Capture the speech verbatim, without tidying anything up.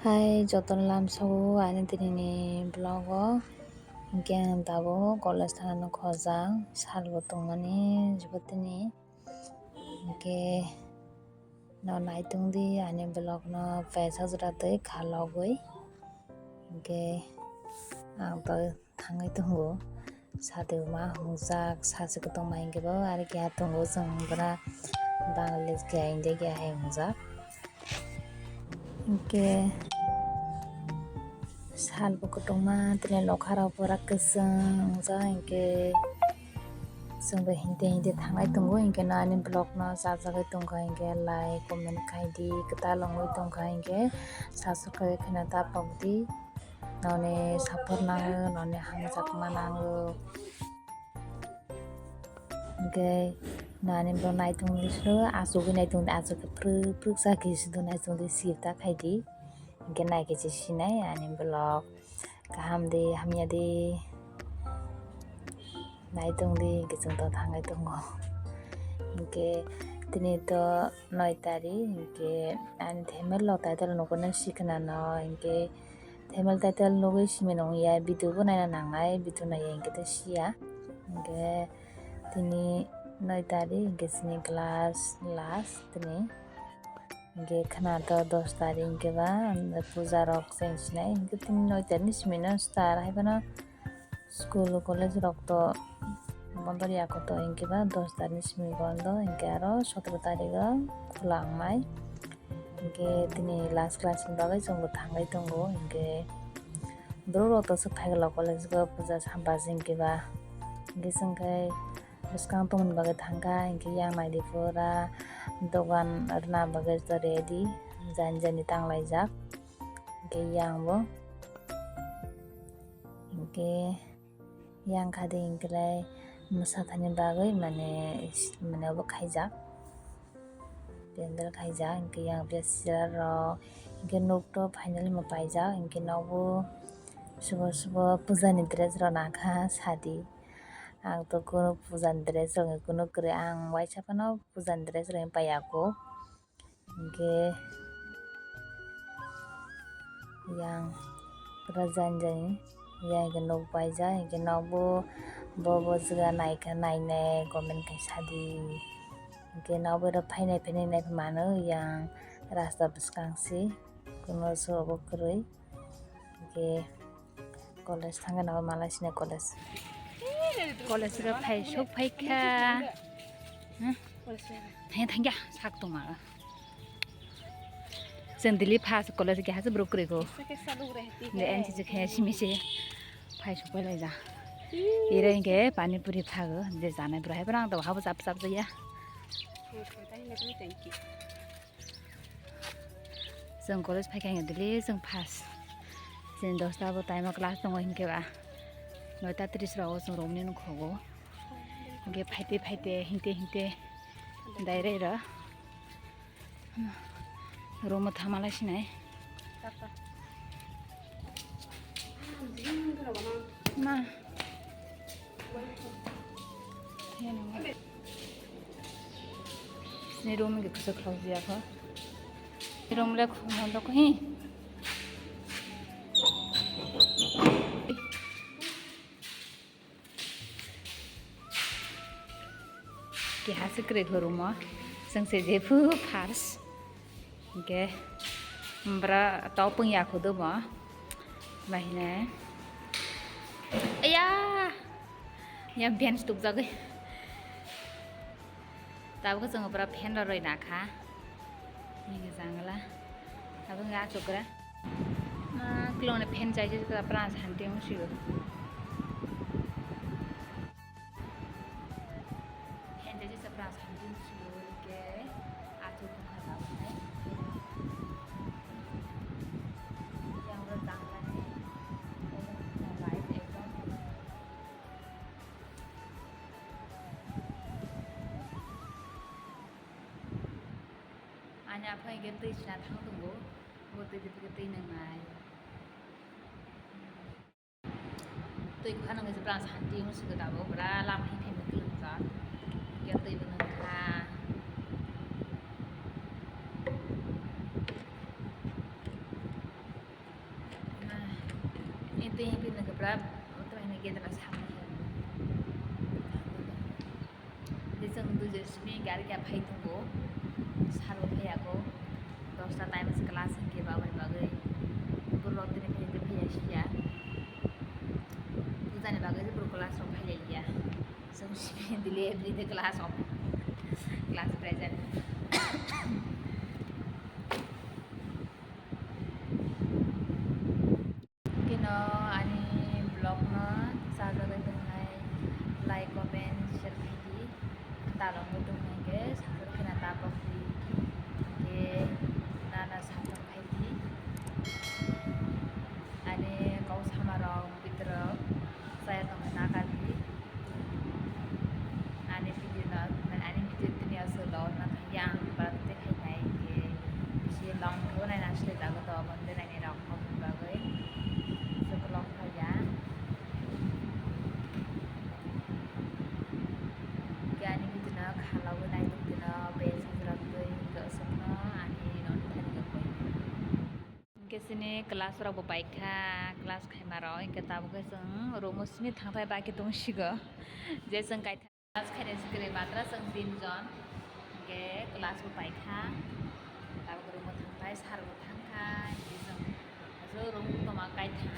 Hai jotono lamsogo ani dinini vlog o. Hinkhe ang tabuk college thangna khojang, salbo tongmani jibotini. Hinkhe no naitongdi ani vlog no paisa jora twi khalogwi. Hinkhe ang to thangwi tongo. Saduma hungjak, sachi kwtwma hinkhe bo aro keha tongo, chwng bwra Bangladesh keha India keha hai hungjak. Hinkhe salbo kwtwma tini nokharok pura kwchwng wngjak, hinkhe chwngbo hinte hinte thanglai tongo, hinkhe no ani vlog no chajagwi tongkha, hinkhe like comment khaidi, kwtal wngwi tongkha, hinkhe subscribe khaina ta pokdi. Noni support nango, noni hamjakma nango. Hinkhe nani bo naitongdi sro, achugwi naitongdi, achukhe phrwk phrwk chakhe sudo naitongdi, sip ta khaidi. Hinkhe naikhe se sinai ani vlog. Kaham di, hamya di. Naitongdi, hinkhe chwng to thangwi tongo. Hinkhe tini to noi tarikh, hinkhe ani themel lo title nugo no sikhnano, hinkhe Thumbnail title nugwi simi nung ya, video bo naina nangnai, video naiya hinkhe to siya. Hinkhe tini noi tarikh hinkhe chini class last tini. Hinkhe khwna to dos tarikh hinkhe ba puja rok cheng sinai, hinkhe tini noi tarikh ni simi no star hai phano school college rok to bondo ya koto, hinkhe ba dos tarikh ni simi bondo, hinkhe aro sotoro tarikh o khula wngnai. Hinkhe tini last class ni bagwi chwngbo thangwi tongo, hinkhe borok rok to swk phai khe lo college o puja sampa se hinkhe ba, hinkhe chwng khe bwskang tongmani bagwi thangkha, hinkhe yang naidi pura dogan rwna bagwi to ready, jani jani tanglaijak, hinkhe yang bo hinkhe. Yang kha de hinkhe lai mwsa thani bagwi mane, mane obo khaijak, pandal khaijak, hinkhe yang besi chair rok, hinkhe nuk to finally ma paijak, hinkhe nogo subo subo puja ni dress rok nangkha sadi. Ang to kunu puja ni dress rok kunu kwrwi, ang waisa phano puja ni dress rok paiya kho. Hinkhe yang pura jani jani yang hinkhe nok paijak, hinkhe nok bo bo bo jaga naikha, nainai comment khai sadi. Hinkhe nok bo phainai phainai naiphai mano, yang rasta bwskang se, kuno se obo kwrwi. Hinkhe college thangkhe nabo malai sini college. College rok phai sok phaikha. Hmm? Thangya thangya sak tongma. Chwng daily first college khe hasa borok kwrwi go. De N C C khe simi se phai sok pai laija. Ire hinkhe pani puri phago, je janai bwrwi hai borok ang to habo chap chap jaya. Thank you. Chwng college phaikha hinkhe daily chwng first. Chini dosta bo time o class tongo hinkhe ba noita tris rogo chwng romni nukhogo. Hinkhe phaite phaite hinte hinte dairei rw room o thama lai sinai. Ma. Sini room ge kusa khulok ya kho. Room le khulok hi. Keha se kwrwi kho room o. Chwng se jephu first. Hinkhe bwra topung ya khudu bo. Bahine. Aya! Ya bench tukjagwi. Tabuk chwng bwra fan rw rwi nakha. Nini jangla. Tabuk nga chukra. Ma klone fan chai chai ta pra santi ung sigo. Hende jesa pra santi sulu ke achu kukha tabuk nai. Yang ro tang nai. Light ekdom. Ani aphai ke twi sna thang tongo. Bo twi twi twi nang nai. Twi kha nang jebra santi ung sika dabo bra lam hai phai mukil ung jak. Kya twi bo nang kha. Twi hwnwi nokhe pura twi hwnwi gedana samni hwnwi. Tei chwng duijon simi gari khe phai tongo, sir bo phaiyago, dosta time se class hinkhe babani bagwi borok tini phai tei phaiya siya, pujani bagwi borok class rok phailailiya, chwng simi delay everyday class off, class present. Kino ani vlog no chajagwi tongnai, like, comment, share khaidi. Talongwi tongkha hinkhe subscribe khena ta pokdi. Hinkhe nana support khaidi. Ani kok samarok bitorok chaya tongkha na kadi. Ani video no, mane ani video tini aswk long na thangya ang bwrwk tei khainai hinkhe bisi long khe bo naina swlaijago to, aboni tei naini rok kok ni bagwi aswk long thangya. Hinkhe ani video no khalaiwi naitongdi no, bell sajwk twi hinkhe aswkno ani noni thani rwkoi. Hinkhe chini class rok bo paikha, class khaima rok hinkhe tabuk khe chwng room o simi thangthai baki tongsigo. Je chwng kaitham class khainai se kwrwi batra chwng tin jon. Hinkhe class bo paikha, tabuk room o thangthai sir bo thangkha, hinkhe chwng aswk room o tongma kaitham.